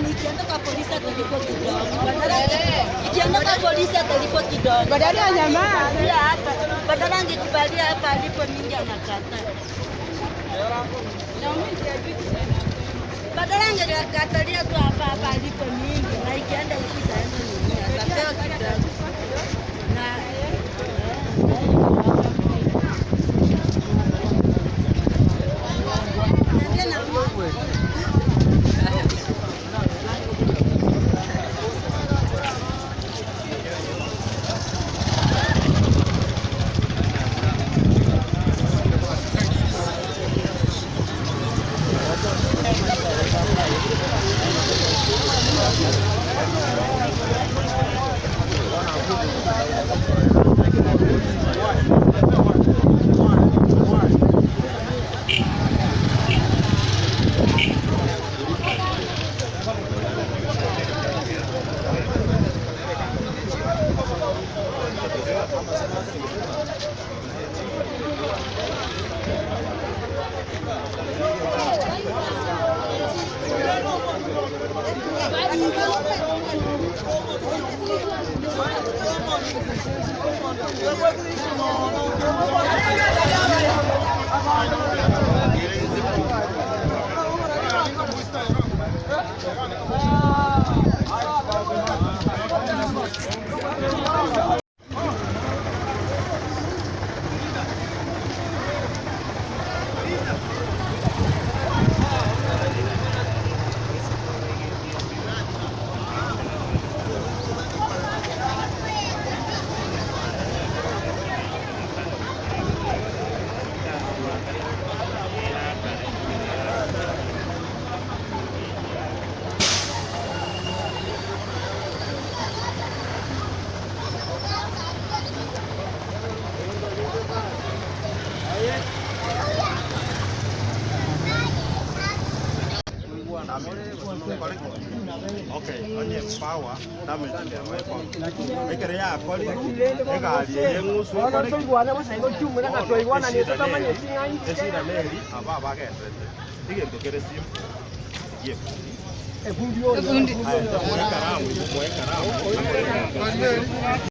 Ikiondoka polisi atalipwa kidogo. Ikiondoka polisi atalipwa kidogo. Badala ya jamaa Pia hapa, badala angekubalia hapa alipo mingi anakataa. Badala angekatalia tu hapa hapa alipo mingi na ikienda huku itaenda nini? Atapewa kidogo. Na Niambie na Okay, onye power damage ekere yakori egari eye ng'usu ekore esira neri aba bagendete egento kere simple gie efundi. Aya, mwe karamu mwe karamu.